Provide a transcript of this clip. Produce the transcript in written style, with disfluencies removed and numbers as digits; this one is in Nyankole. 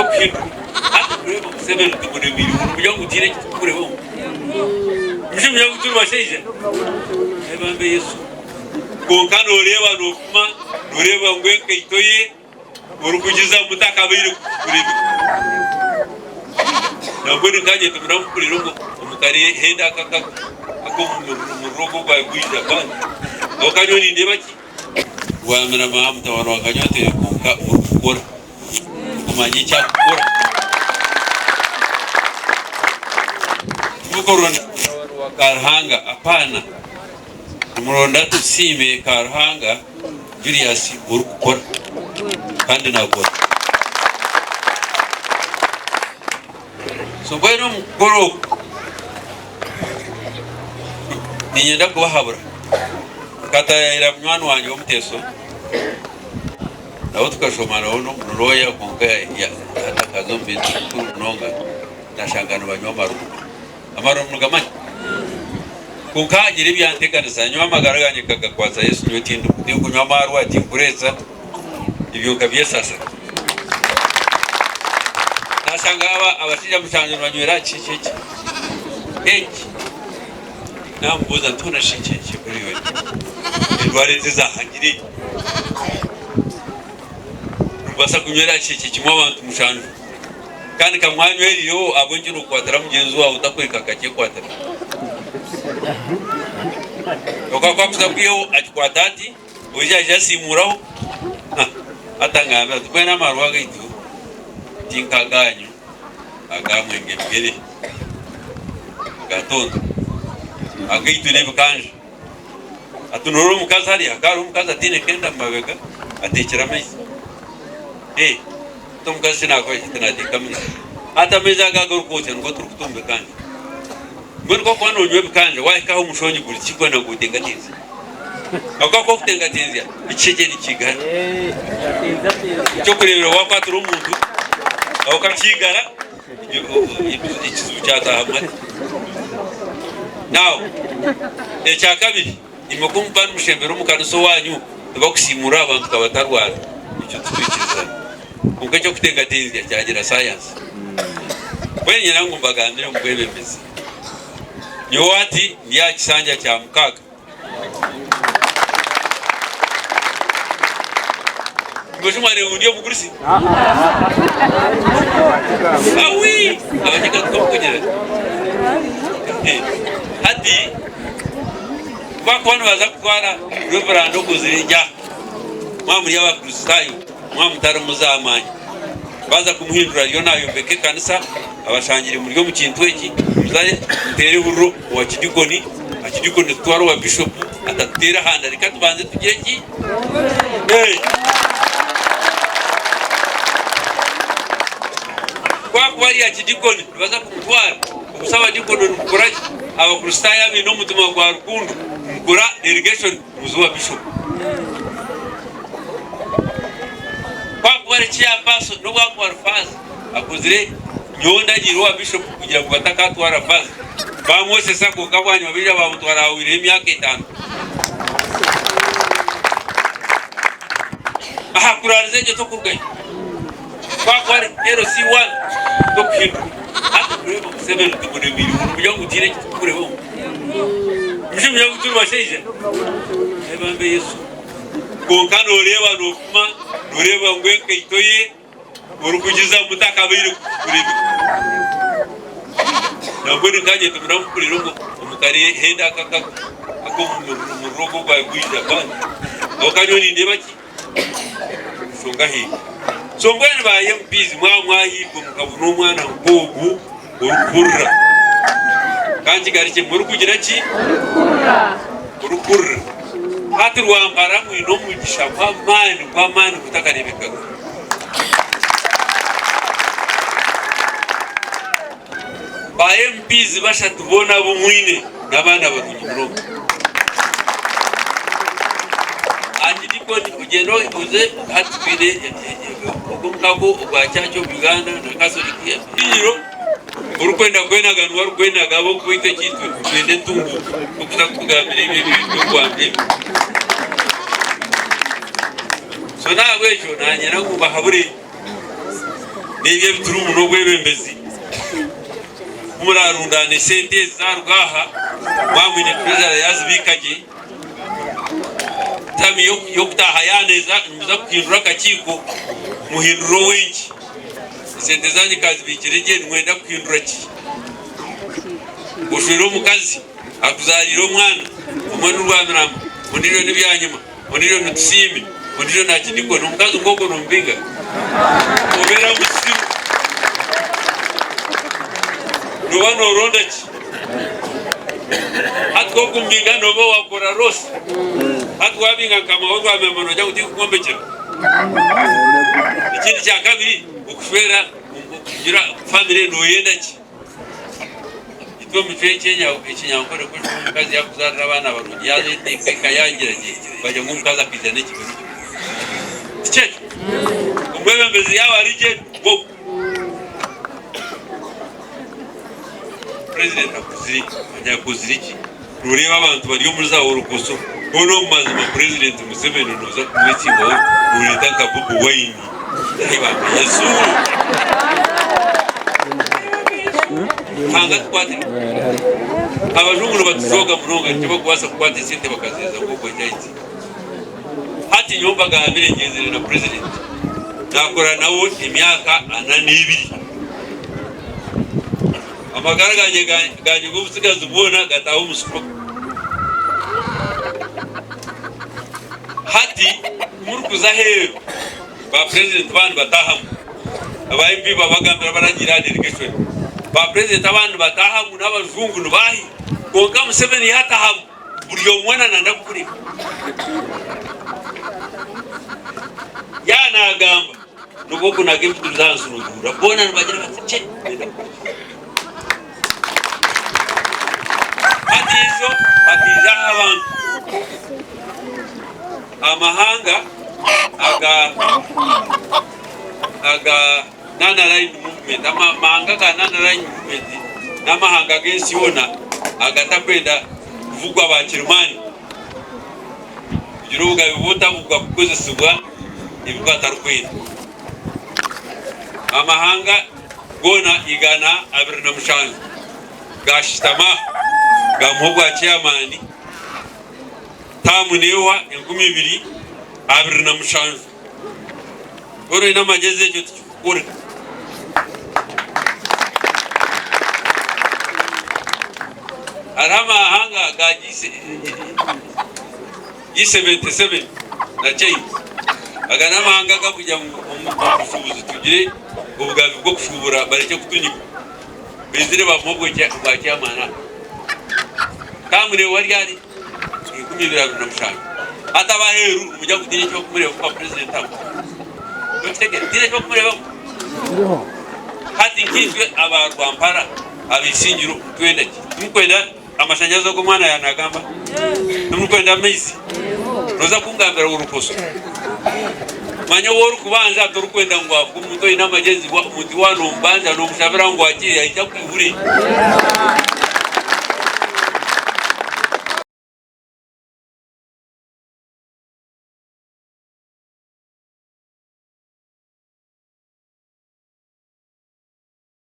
Tokuhindura. Hati kureeba Museveni tumuremeire nogira ngu tihaine eki turikureebaho? Nikyo ogira ngu turi bashaija? Ai bambe Yesu. Kwonka nooreeba noopima, nooreeba ngu enkaito ye orikugiza mutakabaire kureebeka. Nambwenu nkanye timuramuhurira omu karihendo aka ak'omuriro ogu ogwagwija kandi kwonka nyowe nindeeba ki? Rwamirama aha mutabani wa Kanyotere kwonka orikukora, orikumanya eki arikukora. Timukuronda mutabani wa Karuhanga, apaana. Nimuronda Tusiime Karuhanga Julius orikukora kandi nakora. So mbwenu omu kukora oku niinyenda kubahabura. Nkataayaayira munywani wangye w'omuteeso, nawe tukashoma nawe n'omurooya kwonka hati akaza omu bintu bikuru munonga, nashanga nibanywa amarumu. Amarumu nigamanya? Kwonka haagira ebyanteganisa, nyowe amagara gangye nkagakwatsa Yesu, nyowe tindikunywa amaarwa, tinkureetsa, ebyo nkabyesasa. Nashanga aba abashaija mushanju nibanywera aha kishekye eki eki. Namubuuza nti hoona shi eki ekikuri iwe endwara ezi ezahangire nimubaasa kunywera aha kishekye kimwe abantu mushanju kandi ka mwanywerireho ahabw'enki nokukwatira mugyenzi waawe otakureka akakyekwatira kwonka ku akuza kwihaho akikwata ati Oija aija asiimuuraho, hati angambira ati, Mbwenu amarwa agaitu ti nk'agaanyu aga mwenge mugere aga tondo, agaitu n'ebikanja. Ati noorora omukazi hariya, hakaba hariho omukazi ataine kenda omu mabega ateekire amaizi. Hati omukazi eki naakora ki? Ati naateeka amaizi. Hati amaizi ago agu orikwotsya nigo turikuta omu bikanja. Mbwenu ku orikuba noonywa ebikanja waahika aha omushongi guri kigwa nigutengatenzya. Ahabw'okuba ku orikutengatenzya ekishegye nikiigara. Eky'okureeberaho waakwatira omuntu okakiigara ekizibu kyataahamu hati. Now ekyakabiri imwe ku mukuba nimushembera omu kanisa owaanyu tibakusiimuura abantu nka batarwara ekyo titwikirizana. Kwonka eky'okutengatenzya kyagira sayansi. Mbwenu niinyenda ngu mbagambire omu bwebembezi. Nyowe hati ndi aha kisanja kya mukaaga. Mbwenu mwareeba ngu ndi omugurusi? Awi! Abakiga nikwo mukugira. Hati ku bakuba nibaza kutwara Reverand okozire gye aha, mwaba muri Abakristaayo, mwaba mutarimu z'amaani, baaza kumuhindura ariyo naayombeka ekanisa, abashangire muri omu kintu eki, muze muteere ehururu owa kidikoni, akidikoni tutware owa bishopu atatuteera aha nda, reka tubanze tugire ki? Ku akuba ari akidikoni, nibaza kumutwara, obusa abadikoni nimukora ki? Abakristaayo abaine omutima gwa rukundo nimukora delegation muze owa bishopu. Ku akuba ari chairperson n'obu akuba ari faaza akozire nyowe ndagiire owa bishopu kugira ngu batakatwara faaza bamwosesa kwonka bwanyima baija bamutwara hahwireho emyaka etaano. Aha kurariza egyo tokurugayo. Ku akuba ari LC1 tokuhindura. Hati kureeba Museveni tumuremeire nogira ngu tihaine eki turikureebaho. Nikyo ogira ngu turi bashaija? Ai bambe Yesu. Kwonka nooreeba noopima, nooreeba ngu enkaito ye orikugiza mutakabaire kureebeka. Nambwenu nkanye timuramuhurira omu karihendo aka ak'omuriro ogu ogwagwija kandi kwonka nyowe nindeeba ki? Enshonga ahu eri. So mbwenu ba MPs mwaba mwahiirwe mukabona omwana nk'ogu orikuhurira, ka nkigarukye, murikugira ki? Orikuhurira. Hati Rwampara mwine omugisha gw'amaani gw'amaani gutakareebekaga. Ba MPs bashatu boona abu mwine n'abaana barungi munonga. Archdeacon ogyende oze hati twine ogwo omukago ogwa Church of Uganda na Catholic Hiro orikwenda kwenaga niwe arikwenaga ahabw'okuba itwe ekyaitu nitwenda entunguuka tokuza kutugambira ebyo eby'okwanga ebyo. So n'ahabw'ekyo nanyenda ngu mbahabure. N'ebyo ebi turimu n'obwebembezi. Ku murarundaana esente ezi zaaruga aha, mwaba mwine treasurer yaazibiika gye, term y'okutaaha yaaneza nimuza kuhindura akakiiko muhindure ow'enki. Esente zaanyu nkazibiikire gye nimwenda kuhindura ki? Oshwire omukazi akuzaariire omwana, omwe n'orwamiramba, ondiijo n'ebyanyima. Ondiijo ni Tusiime, ondiijo na Kidikoni. Omukazi nk'ogwo nomubiga? Obeera musiru. Nooba nooronda ki? Hati ku orikumubiga nooba waakora loss. Hati waabinga nka maawe rwamyamba noogira ngu tinkukwombekyera. Ekindi kya kabiri, okushwera, okugira famire nooyenda ki? Itwe omu micwe y'ekinyankore ku orikuba omukazi yakuzaarira abaana barungi yaaza eka yaagira gye bagira ngu omukazi akaija n'ekibero kye. Tikyo ekyo? Omwebembezi yaaba ari gye nigwo ogwo. Purezidenti akuzire manya akozire ki? Nooreeba abantu bari omuri za holokoso hoona omu mazima Purezidenti Museveni nooza kumwetsimbaho nooreeta nka Bobi Wine. Yesu! Ruhanga atukwatire. Abajungu nibatujooga munonga nikyo barikubaasa kukwata esente bakaziheeza nk'oku ekyaitsi. Hati nyowe mbagambire ngyenzire na purezidenti naakora nawe emyaka ana n'ebiri. Amagara gangye gangye g'obutsigazi bwona gataaha omu stroke. Hati kumurikuza aheeru ba purezidenti baaba nibataahamu, aba MP babagambira baragiire aha delegation, ba purezidenti abandi nibataahamu n'abajungu nibaahi, kwonka Museveni yaatahamu buri omwe nayenda kukureeba. Yaaba naagamba n'obu orikunaga ebituuzo ahansi noobihurira, boona nibagira bati kye nibenda kukureeba. Hati ijo hakaija aha abantu amahanga aga aga Non-Aligned Movement. Amahanga aga Non-Aligned Movement n'amahanga g'ensi yoona agatakwenda kuvugwa ba kirimaani kugira obugabe butabugwa kukozesibwa ebi batarikwenda. Amahanga goona 127 gaashutama gaamuha obwa chairman taamu neehwa 2027. Hoona oine amagyezi ekyo tikikukora. Hariho amahanga ga G77 na China. Aga n'amahanga agarikugira ngu omu bushuubuzi tugire obugabe bw'okushuubura barekye kutunyiga. Baizire bamuha obwa chairman aha. Taamureeba ryari? 2027. Hati ab'aheeru nimugira ngu tihaine eki barikumureebamu ba purezidenti abo? Okitegeera? Tihaine eki barikumureebamu? Hati nkaitwe aba Rwampara, ab'eisingiro nitwenda ki? Timukwenda Amashanyarazi agu omwana yaaba naagamba? Timurikwenda amaizi? Nooza kungambira ngu orukoso? Manya ou orikubanja torikwenda ngu afe. Omuntu oine amagyezi, omuntu waaba noomubanja noomushabira ngu akire, aije akwihure.